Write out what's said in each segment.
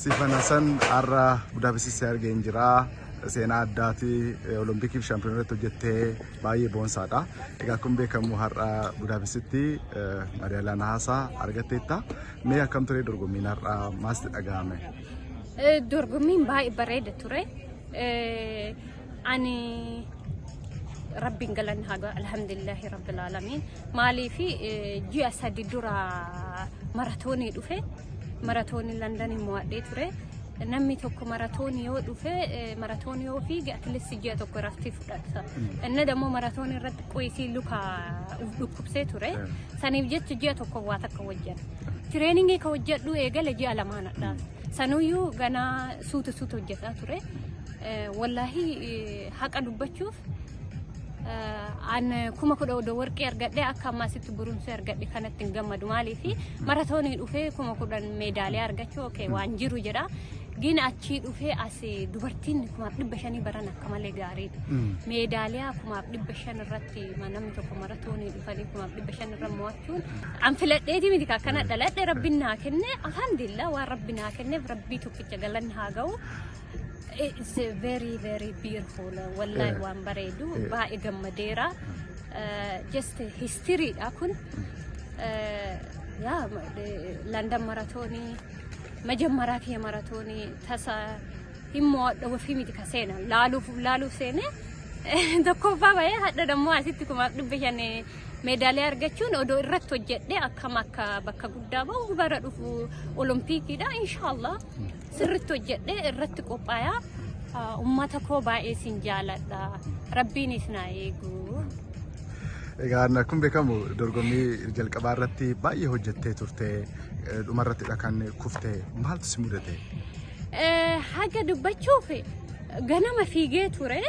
Siifan Hasan, har'a Budaapestitti argeen jira. Seenaa addaati Olompikii fi shaampiyoonaa irratti hojjettee baay'ee boonsaadha. Egaa akkuma beekamu har'a Budaapestitti madaaliyaa nahaasaa argatteetta. Mee akkam ture dorgommiin har'a, maaltu dhaga'ame? Dorgommiin baay'ee bareeda ture. Ani Rabbiin galanni haa gahu, alhamdulillahi rabbil aalamiin. Maaliif, ji'a 3 dura maratoonii dhufe, maratoonii London mo'adhee ture. Namni tokko maratoonii yoo dhufe, maratoonii yoo fiige, at least ji'a 1 raftii fudhata. Inni dammoo maratoonii irratti qo'isii luka uf dhukkubsee ture. Saniif jecha ji'a 1 waa takka hojjedha. Trainingii ka hojjedhu eegale ji'a lamaanadha. Sanuyyuu ganaa suuta suuta hojjetaa ture. Wallaahi, haqa dubbachuuf an 10,000 odoo warqii argadhe akka ammaa asitti burumsee argadhe kanatti hin gammadu. Maaliif, maratoonii dhufee 10,000 meedaaliyaa argachuu, okay, waan jiru jedha. Gin achii dhufee as dubartiin 5,500 baran akka malee gaariidha. Meedaaliyaa 5,500 irratti namni tokko maratoonii dhufanii 5,500 irra mo'achuun, an filadheeti miti, akkana dhaladhe, Rabbiin naa kenne, alhamdulillah. Waan Rabbi naa kenneef Rabbii tokkicha galanni haa ga'u. It's very very beautiful. Wallahi, waan bareedu, baay'ee gammadeera. Just history dha kun. Yaa London maratoonii መጀመሪያ kiyya maratoonii tasa hin mo'adha ofii miti ka seena, laaluuf laaluuf seene, tokkoffaa bahee, hadha dammoo asitti 5,500 meedaaliyaa argachuun, odoo irratti hojjedhe akkam akka bakka guddaa bahu. Bara dhufu Olompiikiidha, inshaallah sirritti hojjedhe irratti qophaayaa. Ummata koo baay'ee sin jaaladha, Rabbiinis naa eegu. Egaa akkuma beekamu dorgommii jalqabaa irratti baay'ee hojjettee turte, dhumarrattidha kan kufte. Maaltu si mudate? Haga dubbachuuf ganama fiigee ture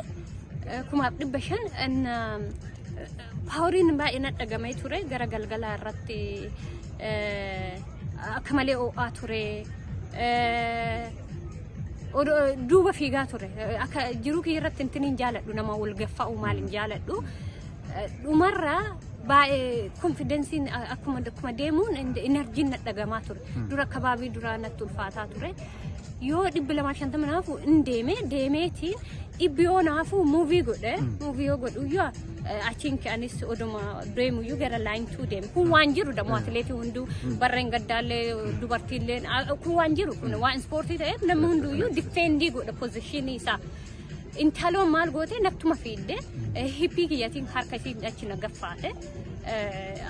5,500, poweriin baay'ee na dhagamee ture. Gara galgalaa irratti akka malee ho'aa ture. Duuba fiigaa ture. Akka jiruu kiyya irratti intin hin jaaladhu, nama wal gaffa'u maal hin jaaladhu. Dhumarra baay'ee confidenceiin akkuma deemuun energyn na dhagamaa ture. Dura kabaabii duraa natti ulfaataa ture. Yoo 250 naafu hin deeme, deemeetiin dhibbi yoo naafu move godhe, move yoo godhu iyyuu achiin anis oduma deemuyyuu gara line two deeme. Kun waan jiru dammoo atileetii hunduu, barreen gaddaallee dubartiillee, kun waan jiru, kun waan ispoortii ta'eef namni hunduyyuu defend godha positionii isaa. Intaloon maal goote, nattuma fiidde, hipii kiyyatiin harka isii achi na gaffaate.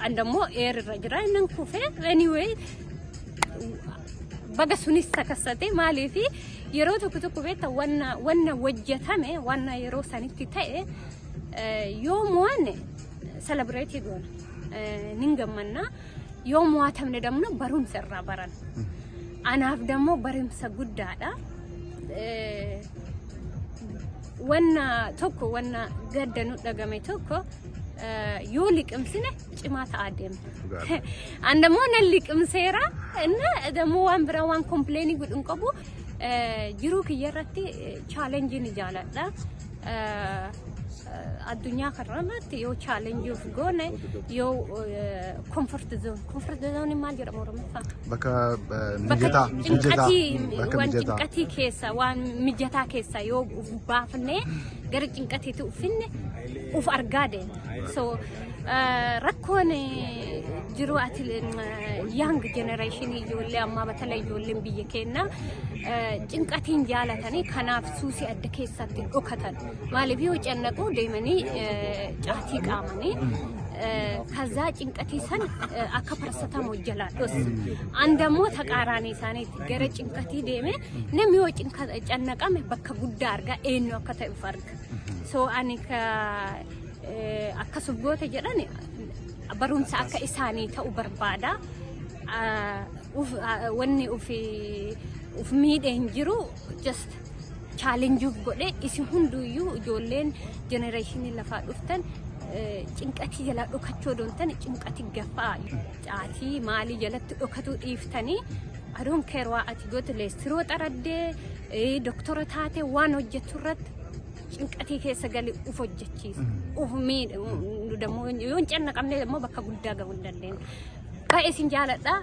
An dammoo eerirra jira, inni kufe. Anyway, baga sunis takassate. Maaliif, yeroo tokko tokko beekta, wanna hojjetame, wanna yeroo sanitti ta'e, yoo mo'anne celebrate goona, nin gammanna. Yoo mo'atamne dammoo barumsa irraa baran. Anaaf dammoo barumsa guddaadha. Wanna tokko, wanna gadda nu dhagame tokko yoo liqimsine cimaa ta'aa deemna. An dammoo nan liqimseera. Inna dammoo waan biraa waan complain godhu hin qabu. Jiruu kiyya irratti challenge ni jaaladha. Addunyaa kanarratti yoo challenge of goone, yoo comfort zone, comfort zone maal jedhama Oromoffaa? Bakka mijataa. Cinqatii, waan cinqatii keessa, waan mijataa keessa yoo uf baafnee gara cinqatiitti uffinne, uf argaa deema. So rakkoon jiru ati young generation, ijoollee ammaa, batala ijoolleen biyya keenyaa cinqatiin jaalatanii, kanaaf suusii adda keessatti dhokatan. Maaliif, yoo cannaquu deemanii caatii qaamanii ከዛ cinqatii san akka paracetamol jalaa dhossu. An dammoo taqaaraanii isaaniitti gara cinqatii deeme. Namni yoo cannaqame bakka guddaa argaa, eenyu akka ta'e of arga. So ani ka akkasuma goota jedhan barumsa akka isaanii ta'u barbaada. Wanni uf miidhee hin jiru, just challengeuuf godhe. Isin hunduyyuu ijoolleen generationii lafaa dhuftan cinqatii jalaa dhokachuu odoo hin taane, cinqatii gaffaa caatii maalii jalatti dhokatuu dhiiftanii, I don't care waa ati goote, leestiroo xaraddee, doktora taate, waan hojjettu irratti cinqatii keessa gali, uf hojjechiisa. Uf miidha. Yoo hin cannaqamne immoo bakka guddaa gahuu hin dandeenyu. Baay'ee isin jaaladha.